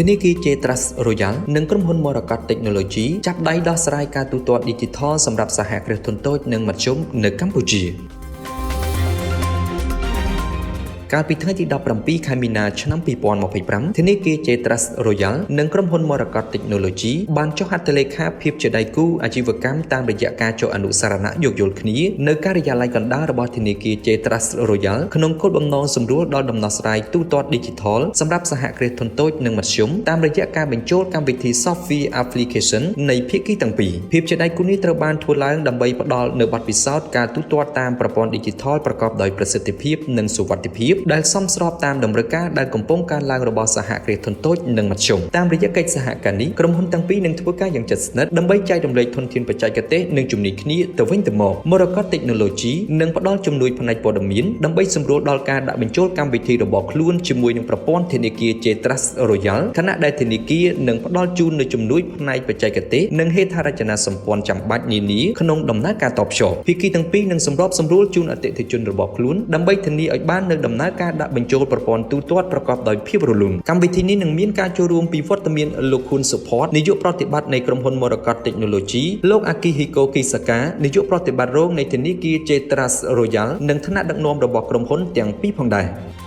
ធនាគារ J-Trust Royal និងក្រុមហ៊ុនមរកត Technology ចាប់ដៃដោះស្រាយការទូទាត់ឌីជីថលសម្រាប់សហគ្រាសធុនតូចនិងមធ្យមនៅកម្ពុជា។ កាលពីថ្ងៃទី17ខែមីនាឆ្នាំ2025ធនាគារ J-Trust Royal និងក្រុមហ៊ុនមរកត Technology បានចុះហត្ថលេខាភាពជាដៃគូអាជីវកម្មតាមរយៈការចុះអនុស្សរណៈយោគយល់គ្នានៅការិយាល័យកណ្ដាលរបស់ធនាគារ J-Trust Royal ក្នុងគោលបំណងសម្រួលដល់ដំណោះស្រាយទូទាត់ឌីជីថលសម្រាប់សហគ្រាសធុនតូចនិងមធ្យមតាមរយៈការបញ្ចូលកម្មវិធី Software Application នៃភាគីទាំងពីរ។ភាពជាដៃគូនេះត្រូវបានធ្វើឡើងដើម្បីផ្ដល់នូវបទពិសោធន៍ការទូទាត់តាមប្រព័ន្ធឌីជីថលប្រកបដោយប្រសិទ្ធភាពនិងសុវត្ថិភាពដែលសមស្របតាមតម្រូវការដែលកំពុងកើនឡើងរបស់សហគ្រាសធុនតូចនិងមធ្យមតាមរយៈកិច្ចសហការនេះក្រុមហ៊ុនទាំងពីរនឹងធ្វើការយ៉ាងជិតស្និទ្ធដើម្បីចែករំលែកធនធានបច្ចេកទេសនិងជំនាញគ្នាទៅវិញទៅមកមរកត Technology នឹងផ្ដល់ជំនួយផ្នែកព័ត៌មានដើម្បីសម្រួលដល់ការដាក់បញ្ចូលកម្មវិធីរបស់ខ្លួនជាមួយនឹងប្រព័ន្ធធនាគារ J-Trust Royal ខណៈដែលធនាគារនឹងផ្ដល់ជូននូវជំនួយផ្នែកបច្ចេកទេសនិងហេដ្ឋារចនាសម្ព័ន្ធចាំបាច់នានាក្នុងដំណើរការតភ្ជាប់ភាគីទាំងពីរនឹងសម្របសម្រួលជូនអតិថិជនរបស់ខ្លួនដើម្បីធានាឲ្យបាននូវដំណើរការដាក់បញ្ចូលប្រព័ន្ធទូទាត់ប្រកបដោយភាពរលូនកម្មវិធីនេះនឹងមានការចូលរួមពីវត្តមានលោកហ៊ុនសុផតនាយកប្រតិបត្តិនៃក្រុមហ៊ុនមរកត Technology លោកអាគីហ៊ីកូគីសាកានាយកប្រតិបត្តិរងនៃធនាគារ J-Trust Royal និងថ្នាក់ដឹកនាំរបស់ក្រុមហ៊ុនទាំងពីរផងដែរ។